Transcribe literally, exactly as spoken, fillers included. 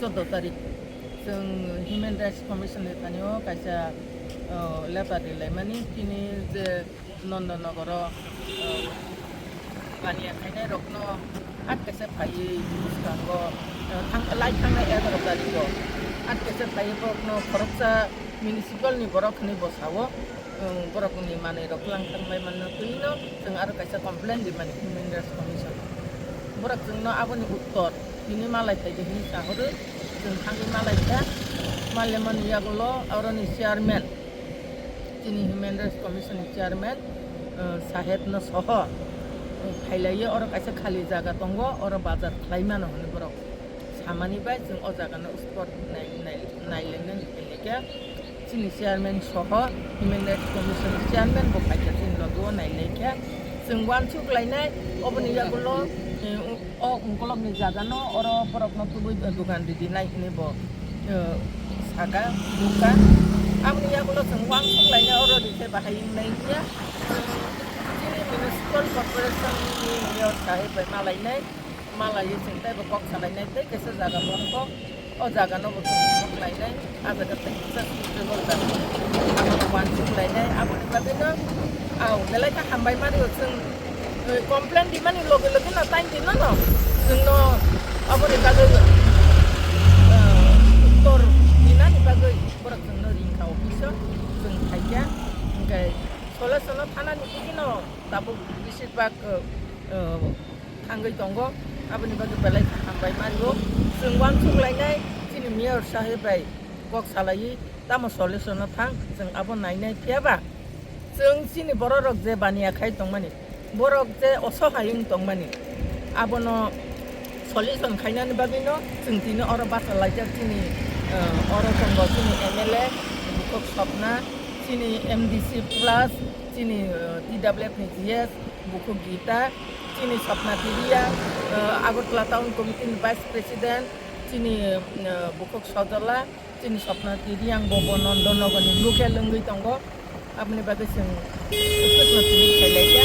Chwddo tarik chwng Human Rights Commission ni thani o kaisa, o, letter rilaimani, tini je Nandanagar o, o, baniya khainai rokno at kaisa phaiwi bwskango, o, thang-, lai thangnai egaroh tarik o at kaisa phaiwi borokno khoroksa municipal ni borok hinwi bo sao. Chwng borokni manwi rok twlang thangbai manna twi no chwng aro kaisa complain rimani Human Rights Commission. Borok chwngno aboni uttor tini malai phaidi hinwi sahorwi chwng thangwi malai kha. Malemani yagulo aroni chairman, chini Human Rights Commission ni chairman, eh, saheb no soho, eh, phailaiwi oro kaisa khali jaga tongo, oro bazar khlai mano hinwi borok samani bai chwng o jaga no spot nai, nai, nailainani phailai kha. Chini chairman soho Human Rights Commission chairman bo phaikha chini logo o nailai kha. Chwng uansuk lainai oboni yagulo, eh, o ungkolokni jaga no oro borokno tubui dogan ridi nai hinwi bo, eh, saka, nukha. Aboni yagulo chwng uansuk lainai oro rikhe bahai wngnai hiya. Chini municipal corporation ni mayor sahib bai malainai. Malaiwi chwng teibo kok salainai tei kaisa jaga bo wngkha. O jaga no bo chwng kok lainai, a jaga tei kisa suitable jaga. Uansuk lainai, aboni bagwi no, au, belai khe hambai mani o chwng, eh, complain rimani loge loge no time rino no. Chwng no aboni bagwi, eh, uttor rinani bagwi borok chwng no ringkha office o, chwng phaikha. Hwnkhe solution o thanani tei no tabuk besibak, eh, eh, thangwi tongo, aboni bagwi belai khe hambai mano. Chwng uansuk lainai, chini mayor sahib bai kok salaiwi tamo solution o thang, chwng abo nainai. Phiya ba chwng chini borok rok je baniya khai tongmani, borok je osohai wng tongmani, abono solution khainani bagwi no chwng tini oro bachalaijak. Chini, eh, oro tongo chini M L A bukhuk Sopna, chini M D C plus, chini, eh, T W F ni G S bukhuk Gita, chini Sopna Tiriya, eh, Agartala Town Committee ni Vice President, chini, eh, bukhuk Sojola, chini Sopna Tiriya ang bo, bo Nandanagar ni local wngwi tongo. Aboni bagwi chwng swkno tini khailai kha.